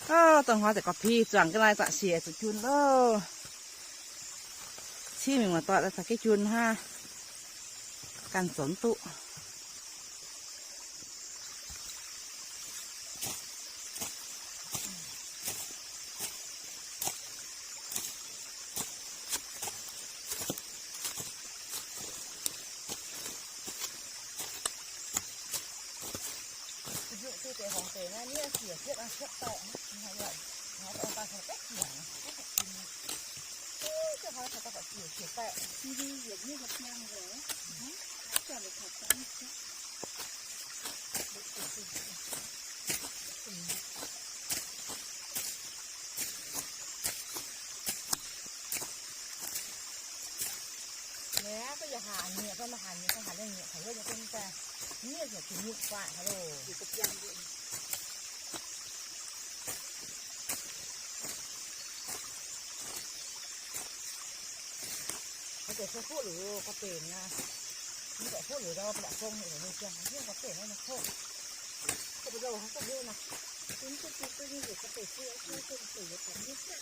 Ov, dongh hnoi ziouc gorpc pih zuangx ga'naaiv zac siec zuqc jun loh. Cingv mingh muoz-doic daaih taux geh jun hnangv. Ganh zoux mv duqv. Naaiv yaac haaix nyungc, fai maaih haaix nyungc, fai haaix nyungc, haaix nyungc, fai miev heuc zuqc nyutc guaax haaix loh. Naaiv deix se huoqv liuz ga'benc aqv. Mv baac huoqv liuz ndau ba'laqc gong heuc ninh ziangh hiev ga'benc naaiv nor koqv. Koqv ba'lauh hnangv duqv hlo nor. Duqv duqv duqv duqv nyei heuc ga'benc se, se se se se.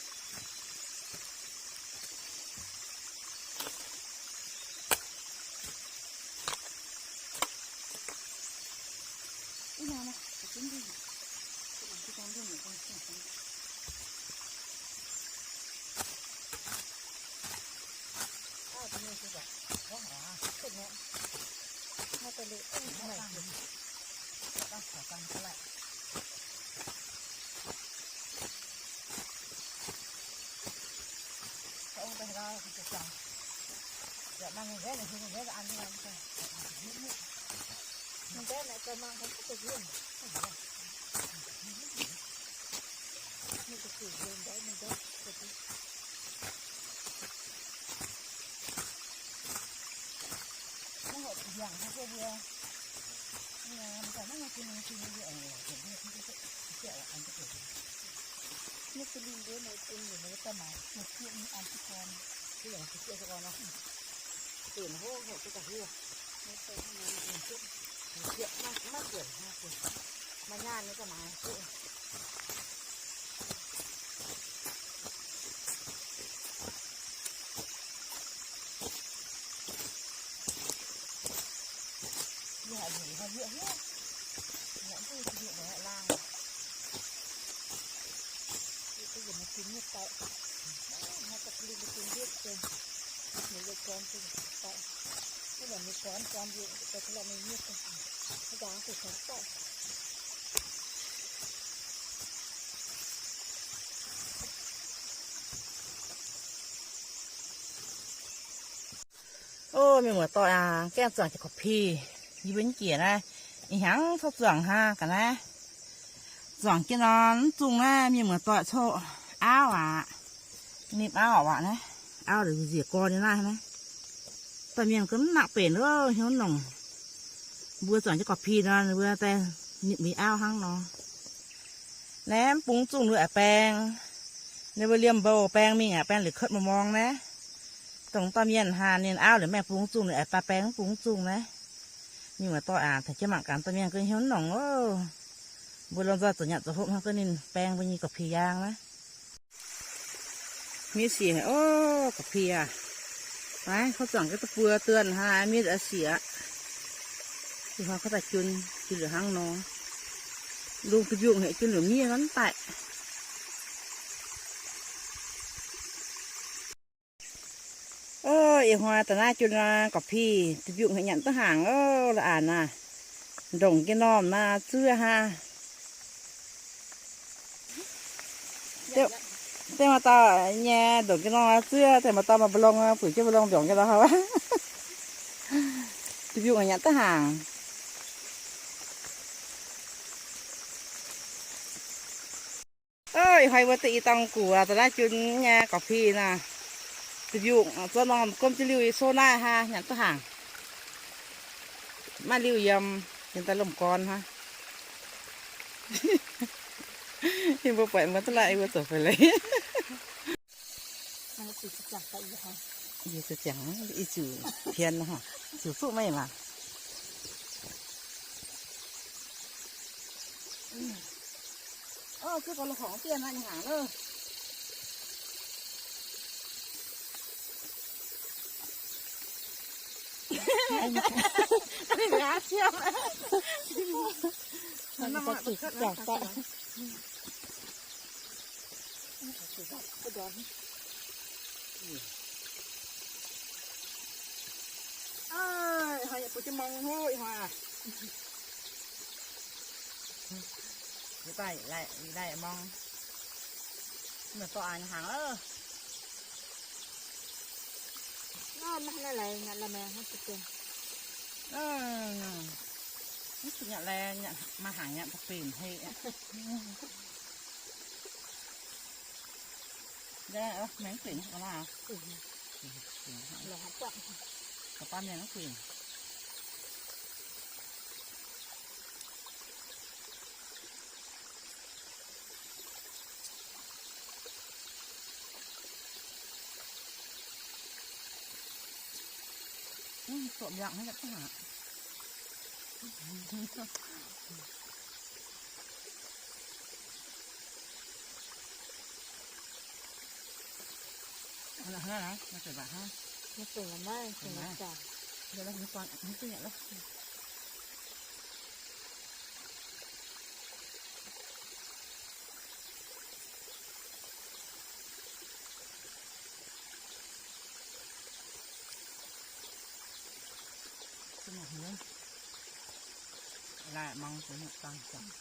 Ov, mienh muoz-doic aac, gaengh zuangx jiex gorpc pih, yie mbuo nyei jiex naaiv, ih hnyangx coqv zuangx hnangv ga'naaiv. Zuangx jienv nor mv zungh naaiv, mienh muoz-doic coqv auv aac, nimh auv aac naaiv, auv nziec gorn nyei naaiv naaiv. Daaih mienh ga'mv nangc benx loh, hnyouv nongc. Mbuo zuangx jienv gorpc pih nor, ninh mbuo daaih nimh mbuo nyei auv hnangv nor. Naaiv mv bungx zungh ninh aqc baeng. Ninh mbuo liemh mbouh baeng mingh aqc, baeng liuz kotv morng-morng naaiv. Dongh dauh mienh haah, ninh auv liuz maengh bungx zungh ninh aqc, baeng mv bungx zungh naaiv. Mienh muoz-doic aac, taux jienv mangc gaax dauh mienh ga'hnyouv nongc oc. Mbuo lomh nzoih zoux nyanc zoux hopv hnangv ga'naaiv ninh baeng mbuo nyei gorpc pih yaang naaiv. Miev siec ov, gorpc pih aac. Naaiv coqv zuangx jienv duqv buo duonh hnangv naaiv, miev siec aqv. Ih hnoi coqv daaih jun, jun liuz hnangv nor. Lungh duih mbiungc haic, jun liuz miev nor mv daaih. Ov, ih hnoi daaih naaiv jun gorpc pih, duih mbiungc haic, nyanc duqv hnaangx ov, la'anc naaiv. Ndongc jienv normh naaiv zuov hnangv. Dengh maaih dauh nyei ndongc jienv normh zuov, dengh maaih dauh maaih mbu'long, buic jienv mbu'long mbiorngz jienv lorz haaix. Duih mbiungc haic, nyanc duqv hnaangx. Ov, ih hnoi mbuo deix i dangh guc daaih naaiv jun nyei gorpc pih naaiv. Duih mbiungc zuov normh gomv jienv liuh i so naaiv hnangv, nyanc duqv hnaangx. Maaih liuh yiem, yiem daaih lomh gorn hnangv. Yie mbuo buatc mbuo duqv la'ih, yie mbuo zoux fai leiz. Yie zuqc ziangx, yie zuqc pienx, zuqc fuqv meih maah. Zuqc gorngv la'horngc dien naaiv nyei hnaangx loh. Ih hnoi yaac bun jienv mong hlo ih hnoi aac. Yie daaih laih, yie daaih mong. Meih dorh a'hnangv hnaangx loh. Mv zuqc nyanc la'maengx, mv zuqc nyanc la'maengx, nyanc maaih hnaangx nyanc da'benc heh. Maengx benc, da'baav mienh mv benc. Mv zuqc mbiaangx hnangv, Laih mong zuqc nyei dangh jangx.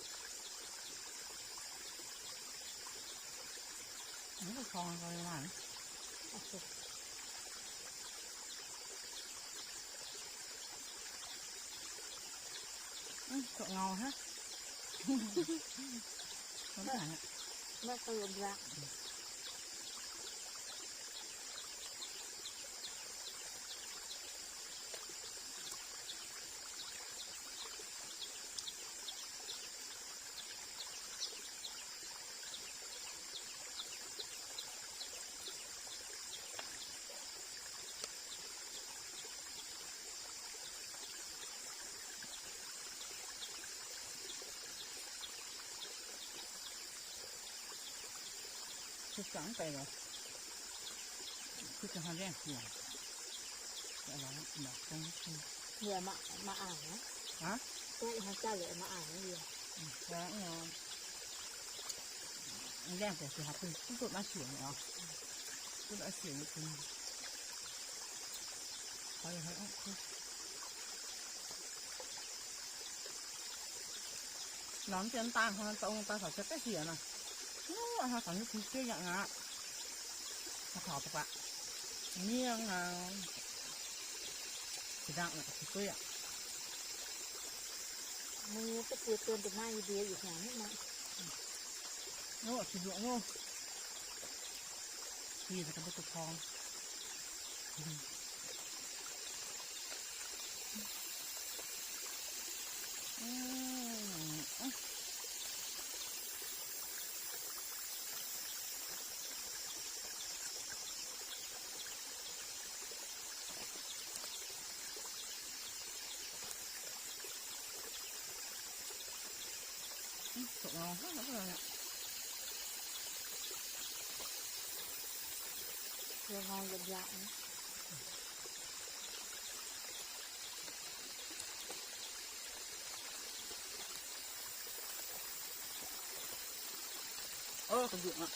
Zuqc ngau hnangv. Yie maaih a'hneiv, maaih a'hneiv yie. Laengh deix siec haaix bun, duqv duqv maiv siec nyei oc. Duqv maiv siec nyei bun. Nor mv dien dangh, dongh daaih caux jiex gaeqv siec nor. Wuov, hnangv taux nyei bun dueiv yangh aqv. Taux deix baac, miev aqv. Zinh ndaangc duqv dueiv aqv. Mbuo nyei ga'sie duon da'naaiv yie ndie yietc hnyangx nyei maah. Wuov, qiex nduqc wuov. Yie ga'mbuo duqv torng. Ov, ga'nzunc aqv.